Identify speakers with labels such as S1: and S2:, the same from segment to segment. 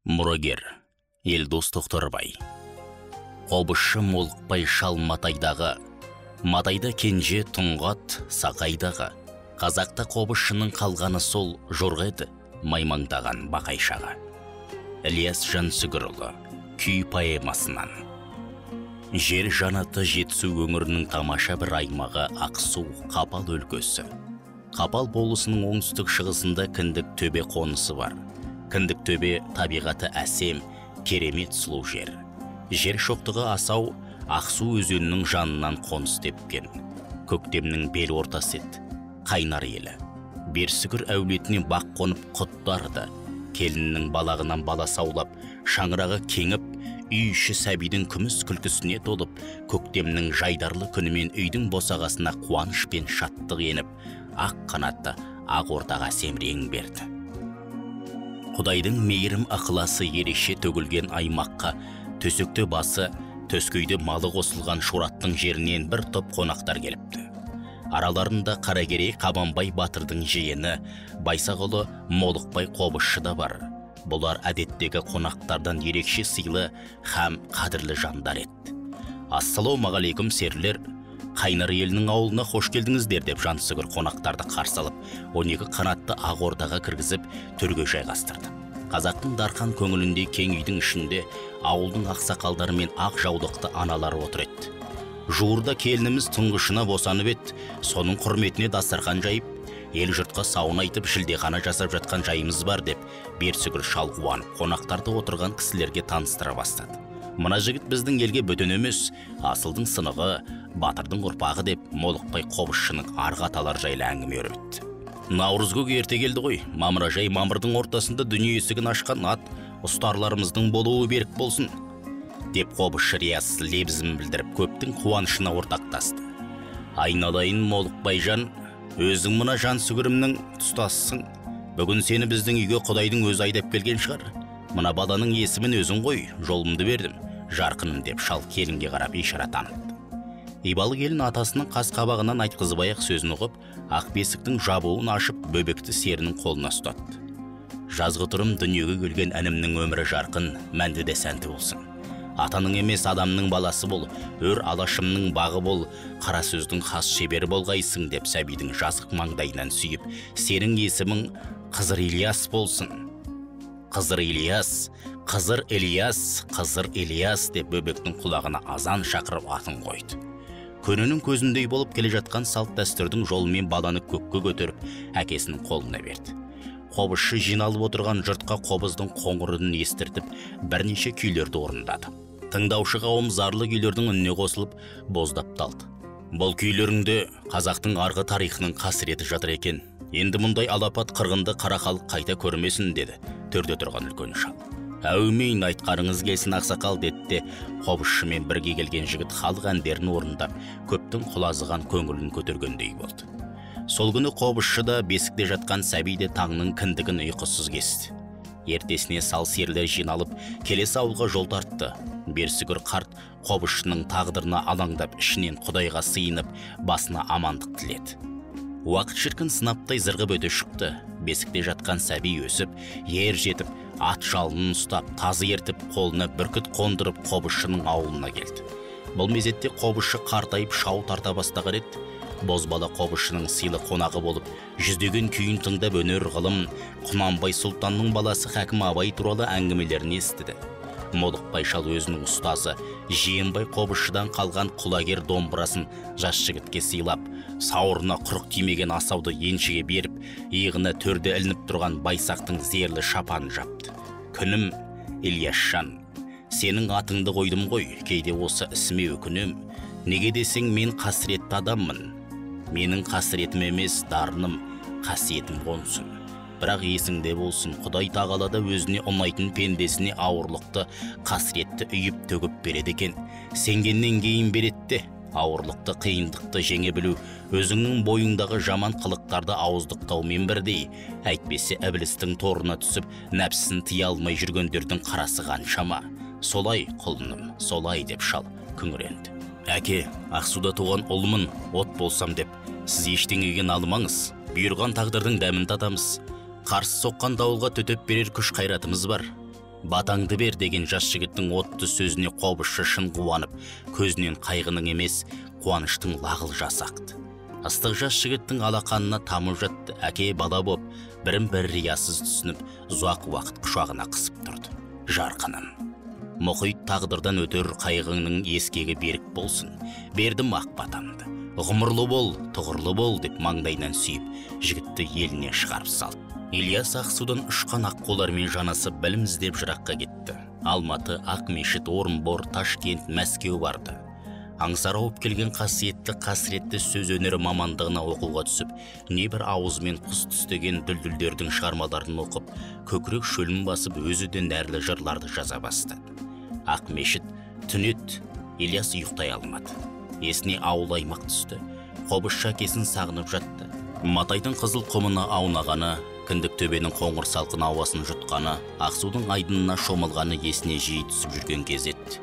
S1: Мұрагер Елдос Тоқтарбай. Қобызшы Молықбай шал Матайдағы, Матайда кенже Тұңғат Сақайдағы. Қазақта қобызшының қалғаны сол жорға еді, маймаңдаған бақайшағы. Ілияс Жансүгірұлы, күй поэмасынан. Жер жанаты Жетісу өңірінің тамаша бір аймағы Ақсу, Қапал өлкесі. Қапал болысының оңтүстік шығысында Кіндік төбе қонысы бар. Кіндік төбе табиғаты әсем, керемет сұлу жер. Жер шоқтығы асау Ақсу өзенінің жанынан қоныс тепкен. Көктемнің бел ортасы еді, Қайнар елі. Берсүгір әулетіне бақ қонып құттарды. Келіннің балағынан бала саулап, шаңырағы кеңіп, үй іші сәбидің күміс күлкісіне толып, көктемнің жайдарлы күнімен үйдің босағасына қуаныш пен шаттық еніп, ақ қанатты ақ ортаға семірең берді. Құдайдың мейірім ықыласы ерекше төгілген аймаққа төсекті басы, төскейді малы қосылған Шораттың жерінен бір топ қонақтар келіпті. Араларында Қаракерей Қабанбай батырдың жиені Байсақұлы Молықбай қобызшы да бар. Бұлар әдеттегі қонақтардан ерекше сыйлы һәм қадірлі жандар еді. Ассалаумағалейкум, серілер, Қайнар елінің ауылына қош келдіңіздер деп Жансүгір қонақтарды қарсы алып, 12 қанатты ақ ордаға кіргізіп, төрге жайғастырды. Қазақтың дарқан көңілінде кең үйдің ішінде ауылдың ақсақалдары мен ақ жаулықты аналары отыр еді. Жуырда келініміз тұңғышына босанып еді, соның құрметіне дастархан жайып, ел жұртқа сауын айтып, шілдехана жасап жатқан жайымыз бар деп Берсүгір шал қуанып, қонақтарды отырған кісілерге таныстыра бастады. Мына жігіт біздің елге бөтен емес, асылдың сынығы, батырдың ұрпағы деп Молықбай қобызшының арғы аталар жайлы әңгіме өрбітті. Наурызкөк ерте келді ғой, мамыражай мамырдың ортасында дүние есігін ашқан ат ұстарларымыздың болуы берік болсын деп қобызшы риясыз лебізін білдіріп, көптің қуанышына ортақтасты. Айналайын Молықбайжан, өзің мына Жансүгірімнің тұстасысың. Бүгін сені біздің үйге Құдайдың өзі айдап келген шығар. Мына баланың есімін өзің қой, жолымды бердім, жарқыным деп шал келінге қарап ишара танытты. Ибалы келін атасының қас қабағынан айтқызбай-ақ сөзін ұғып, ақ бесіктің жабуын ашып, бөбекті серінің қолына ұстатты. Жазғытұрым дүниеге келген інімнің өмірі жарқын, мәнді де сәнді болсын. Атаның емес, адамның баласы бол, өр алашымның бағы бол, қара сөздің хас шебері болғайсың деп сәбидің жазық маңдайынан сүйіп, сенің есімің Қызыр Ильяс болсын. Қызыр Ильяс, Қызыр Ильяс, Қызыр Ильяс деп бөбектің құлағына азан шақырып атын қойды. Көнінің көзіндей болып келе жатқан салт дәстүрдің жолымен баланы көкке көтеріп, әкесінің қолына берді. Қобызшы жиналып отырған жұртқа қобыздың қоңыр үнін естіртіп, бірнеше күйлерді орындады. Тыңдаушы қауым зарлы күйлердің үніне қосылып, боздап талды. Бұл күйлеріңде қазақтың арғы тарихының қасіреті жатыр екен. Енді мұндай алапат қырғынды қара халық қайта көрмесін, деді төрде тұрған үлкен шал. Әумин, айтқаныңыз келсін, ақсақал, деді де қобызшымен бірге келген жігіт халық әндерін орындап, көптің құлазыған көңілін көтергендей болды. Сол күні қобызшы да бесікте жатқан сәби де таңның кіндігін ұйқысыз кесті. Ертесіне сал серілер жиналып, келесі ауылға жол тартты. Берсүгір қарт қобызшының тағдырына алаңдап, ішінен Құдайға сыйынып, басына амандық тіледі. Уақыт шіркін сынаптай зырғып өте шықты. Бесікте жатқан сәби өсіп, ер жетіп, ат жалынын ұстап, тазы ертіп, қолына бүркіт қондырып, қобызшының ауылына келді. Бұл мезетте қобызшы қартайып шау тарта бастаған еді. Бозбала қобызшының сыйлы қонағы болып, жүздеген күйін тыңдап өнер ғылым, Құнанбай сұлтанның баласы Хакім Абай туралы әңгімелерін естіді. Молықбай шал өзінің ұстазы Жиенбай қобызшыдан қалған құлагер домбырасын жас жігітке сыйлап, сауырына құрық тимеген асауды еншіге беріп, иығына төрде ілініп тұрған Байсақтың зерлі шапанын жапты. Күнім Ильясжан, сенің атыңды қойдым ғой, кейде осы ісіме өкінем. Неге десең, мен қасіретті адаммын. Менің қасіретім емес, дарыным, қасиетім қонсын. Бірақ есіңде болсын, Құдай тағала да өзіне ұнайтын пендесіне ауырлықты, қасіретті үйіп төгіп береді екен. Сенгеннен кейін беретті. Ауырлықты, қиындықты жеңе білу, өзіңнің бойыңдағы жаман қылықтарды ауыздықтаумен бірдей. Әйтпесе ібілістің торына түсіп, нәпсісін тыя алмай жүргендердің қарасы қаншама. Солай, құлыным, солай деп шал күңіренді. Әке, Ақсуда туған ұлмын, от болсам деп, сіз ештеңеге налымаңыз. Бұйырған тағдырдың дәмін татамыз. Қарсы соққан дауылға төтеп берер күш қайратымыз бар. Батаңды бер деген жас жігіттің отты сөзіне қобызшы шын қуанып, көзінен қайғының емес, қуаныштың лағыл жасы ақты. Ыстық жас жігіттің алақанына тамып жатты. Әке бала боп, бірін бір риясыз түсініп, ұзақ уақыт құшағына қысып тұрды. Жарқыным, мұхит тағдырдан өтер қайғыңның ескегі берік болсын. Бердім ақ батамды. Ғұмырлы бол, тұғырлы бол деп маңдайынан сүйіп, жігітті еліне шығарып салды. Ильяс Ақсудан ұшқан аққулармен жанасып білім іздеп жыраққа кетті. Алматы, Ақмешіт, Орынбор, Ташкент, Мәскеу барды. Аңсары ауып келген қасиетті, қасіретті сөз өнері мамандығына оқуға түсіп, небір ауызымен құс түстеген дүлдүлдердің шығармаларын оқып, көкірек шөлін басып, өзі де нәрлі жырларды жаза бастады. Ақмешіт, түнет, Ильяс ұйықтай алмады. Есіне ауыл аймақ түсті. Қобызшы әкесін сағынып жатты. Матайдың қызыл құмына аунағаны, кіндік төбенің қоңыр салқын ауасын жұтқаны, Ақсудың айдынына шомылғаны есіне жиі түсіп жүрген кез еді.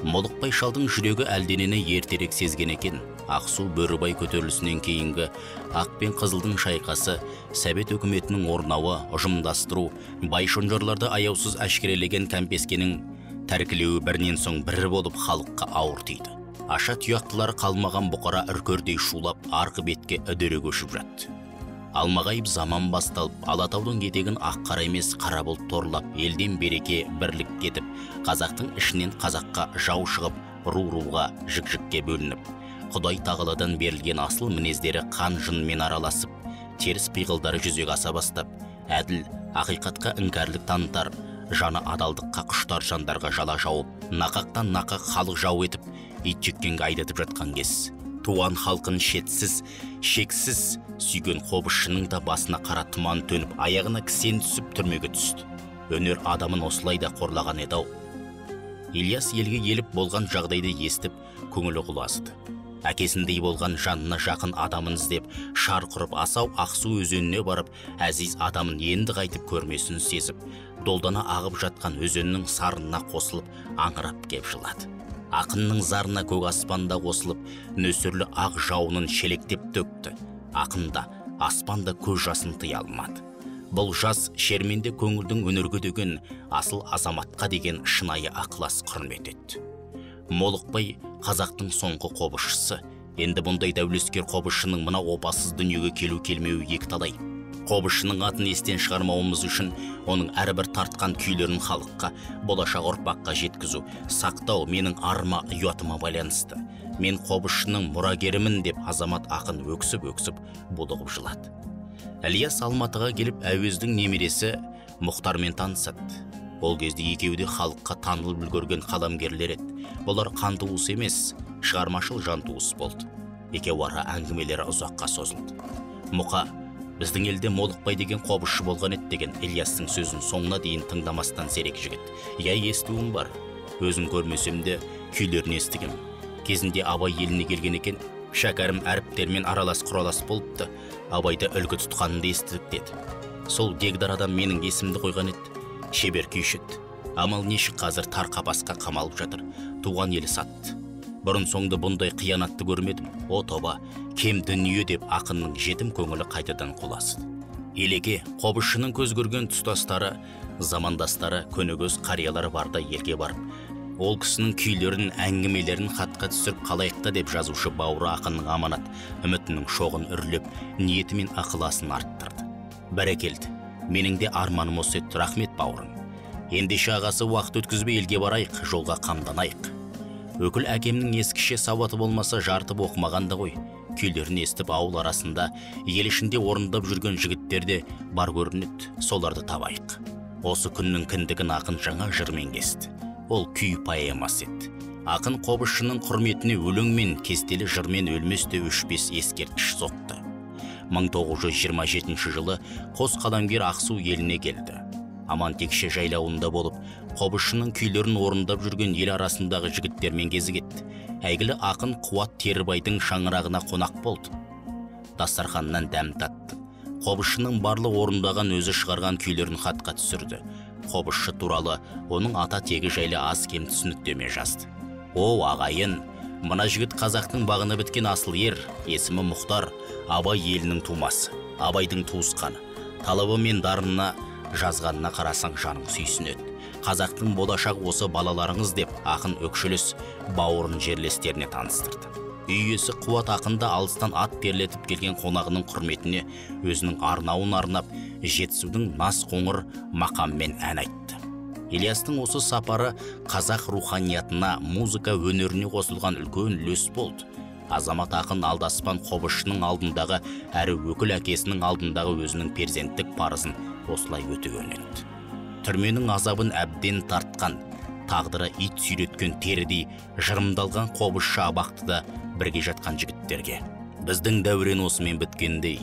S1: Молықбай шалдың жүрегі әлденені ертерек сезген екен. Ақсу Бөрібай көтерілісінен кейінгі ақ пен қызылдың шайқасы, Совет өкіметінің орнауы, ұжымдастыру, бай шонжарларды аяусыз әшкерелеген кәмпескенің тәркілеуі бірінен соң бірі болып халыққа ауыр тиді. Аша тұяқтылары қалмаған бұқара үркердей шулап, арқы бетке үдере көшіп жатты. Алмағайып заман басталып, Алатаудың етегін ақ қара емес қара бұлт торлап, елден береке бірлік кетіп, қазақтың ішінен қазаққа жау шығып, ру-руға, жік-жікке бөлініп, Құдай тағаладан берілген асыл мінездері қан жынмен араласып, теріс пиғылдары жүзеге аса бастап, әділ, ақиқатқа іңкәрлік танытар, жаны адалдыққа құштар жандарға жала жауып, нақақтан нақақ халық жау етіп, ит жеккенге айдатып жатқан кез. Туған халқын шетсіз, шексіз сүйген қобызшының да басына қара тұман төніп, аяғына кісен түсіп түрмеге түсті. Өнер адамын осылай да қорлаған еді-ау. Ильяс елге еліп болған жағдайды естіп, көңілі құлазыды. Әкесіндей болған жанына жақын адамын іздеп, шар құрып асау Ақсу өзеніне барып, әзиз адамын енді қайтып көрмесін сезіп, долдана ағып жатқан өзеннің сарынына қосылып, аңырап кеп жылады. Ақынның зарына көк аспанда қосылып, нөсерлі ақ жауынын шелектеп төкті. Ақын да, аспан да көз жасын тыя алмады. Бұл жас шерменде көңілдің өнерге деген, асыл азаматқа деген шынайы ықылас құрмет етті. Молықбай қазақтың соңғы қобызшысы. Енді бұндай дәулескер қобызшының мына опасыз дүниеге келу келмеуі екіталай. Қобызшының атын естен шығармауымыз үшін оның әрбір тартқан күйлерін халыққа, болашақ ұрпаққа жеткізу, сақтау менің арыма, ұятыма байланысты. Мен қобызшының мұрагерімін деп азамат ақын өксіп-өксіп булығып жылады. Ильяс Алматыға келіп Әуездің немересі Мұхтармен танысады. Ол кезде екеуі де халыққа танылып үлгерген қаламгерлер еді. Бұлар қан туыс емес, шығармашыл жан туыс болды. Екеуі ара әңгімелері ұзаққа созылды. Мұқа, біздің елде Молықбай деген қобызшы болған еді деген Ильястың сөзін соңына дейін тыңдамастан зерек жігіт. Я, естуім бар, өзім көрмесем де күйлерін естігем. Кезінде Абай еліне келген екен, шәкәрім әріптермен аралас құралас болыпты, Абайды үлгі тұтқанын естідік деді. Сол дегдар адам менің есімді қойған еді, шебер күйші еді. Амал нешік қазір тар қапасқа қамалып жатыр, туған елі сатты. Бұрын соңды бұндай қиянатты көрмедім. О тоба, кем дүние деп ақынның жетім көңілі қайтадан құласыды. Елеке, қобызшының көз көрген тұстастары, замандастары, көнегөз қариялары барда елге барып, ол кісінің күйлерін, әңгімелерін хатқа түсіріп қалайықта деп жазушы бауыры ақынның аманат үмітінің шоғын үрлеп, ниеті мен ықыласын арттырды. Бәрекелді, менің де арманым осы еді, рахмет бауырым. Ендеше ағасы уақыт өткізбей елге барайық, жолға қамданайық. Өкіл әкемнің ескіше сауаты болмаса жартып оқымаған да ғой. Күйлерін естіп ауыл арасында, ел ішінде орындап жүрген жігіттер де бар көрінеді, соларды табайық. Осы күннің кіндігін ақын жаңа жырмен кесті. Ол күй поэмасы еді. Ақын қобызшының құрметіне өлеңмен, кестелі жырмен өлмес те өшпес ескерткіш соқты. 1927 жылы қос қаламгер Ақсу еліне келді. Амантекше жайлауында болып, қобызшының күйлерін орындап жүрген ел арасындағы жігіттермен кезігеді. Әйгілі ақын Қуат Терібайдың шаңырағына қонақ болды. Дастарханнан дәм татты. Қобызшының барлық орындаған өзі шығарған күйлерін хатқа түсірді. Қобызшы туралы, оның ата тегі жайлы аз кем түсініктеме жазды. О, ағайын, мына жігіт қазақтың бағына біткен асыл ер, есімі Мұхтар, Абай елінің тумасы, Абайдың туысқаны. Талабы мен дарынына, жазғанына қарасаң жаның сүйсінеді. Қазақтың болашағы осы балаларыңыз деп ақын өкшелес бауырын жерлестеріне таныстырды. Үй иесі Қуат ақын да алыстан ат терлетіп келген қонағының құрметіне өзінің арнауын арнап, Жетісудың нас қоңыр мақаммен ән айтты. Ильястың осы сапары қазақ руханиятына, музыка өнеріне қосылған үлкен үлес болды. Азамат ақын алдаспан қобызшының алдындағы әрі өкіл әкесінің алдындағы өзінің перзенттік парызын осылай өтеген еді. Түрменің азабын әбден тартқан, тағдыры ит сүйреткен терідей жырымдалған қобызшы абақтыда бірге жатқан жігіттерге: «Біздің дәурен осымен біткендей.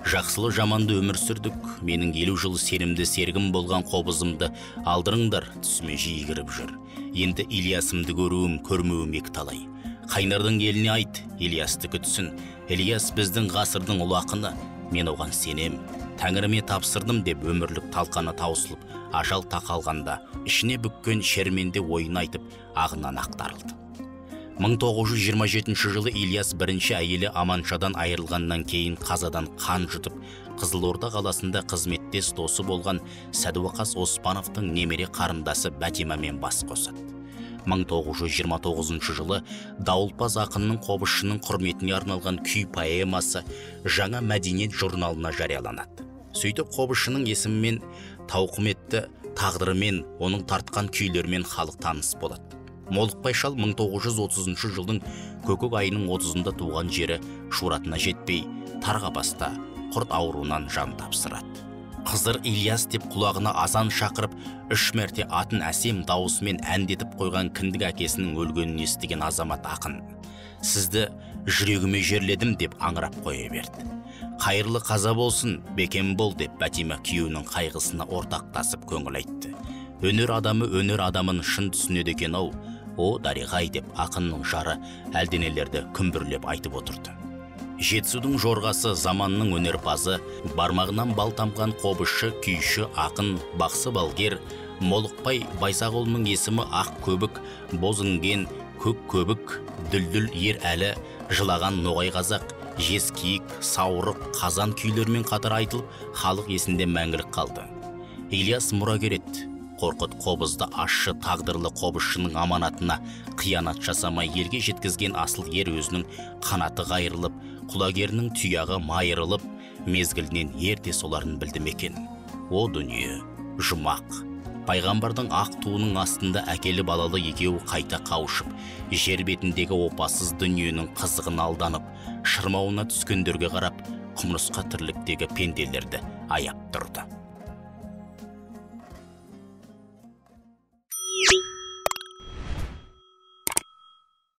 S1: Жақсылы жаманды өмір сүрдік. Менің 50 жыл сенімді серігім болған қобызымды алдырыңдар, түсіме жиі кіріп жүр. Енді Ильясымды көруім, көрмеуім екіталай. Қайнардың еліне айт, Ильясты күтсін. Ильяс біздің ғасырдың ұлы ақыны, мен оған сенем. Тәңіріме тапсырдым» деп өмірлік талқаны таусылып, ажал тақалғанда ішіне бүккен шерменде ойын айтып, ағынан ақтарылды. 1927 жылы Ильяс бірінші әйелі Аманшадан айырылғаннан кейін қазадан қан жұтып, Қызылорда қаласында қызметтес досы болған Сәдуақас Оспановтың немере қарындасы Бәтимамен бас қосады. 1929 жылы дауылпаз ақынның қобызшының құрметіне арналған күй поэмасы Жаңа мәдениет журналына жарияланады. Сөйтіп қобызшының есімімен, тауқыметті тағдырымен, оның тартқан күйлерімен халық таныс болады. Молықбай шал 1930 жылдың көкек айының 30-ында туған жері Шуратына жетпей, тар қапаста құрт ауруынан жан тапсырады. Қызыр Ильяс деп құлағына азан шақырып, 3 мәрте атын әсем дауысымен әндетіп қойған кіндік әкесінің өлгенін естіген азамат ақын: «Сізді жүрегіме жерледім» деп аңырап қоя берді. «Қайырлы қаза болсын, бекем бол» деп Бәтима күйеуінің қайғысына ортақтасып көңіл айтты. Өнер адамы өнер адамын шын түсінеді екен ау, о дариғай деп ақынның жары әлденелерді күмбірлеп айтып отырды. Жетісудың жорғасы, заманның өнерпазы, бармағынан бал тамған қобызшы, күйші, ақын, бақсы балгер Молықбай Байсақұлының есімі ақ көбік, боз інген, көк көбік, дүлдүл ер әлі, жылаған ноғай қазақ, жез киік, саурық, қазан күйлермен қатар айтылып, халық есінде мәңгілік қалды. Ильяс мұрагер еді. Қорқыт қобызды ащы тағдырлы қобызшының аманатына қиянат жасамай елге жеткізген асыл ер өзінің қанаты қайырылып, құлагерінің тұяғы майырылып, мезгілінен ерте соларын білді мекен. О дүние, жұмақ. Пайғамбардың ақ туының астында әкелі балалы екеуі қайта қауышып, жер бетіндегі опасыз дүниенің қызығын алданып, шырмауына түскендерге қарап, құмырсқа тірліктегі пенделерді аяп тұрды.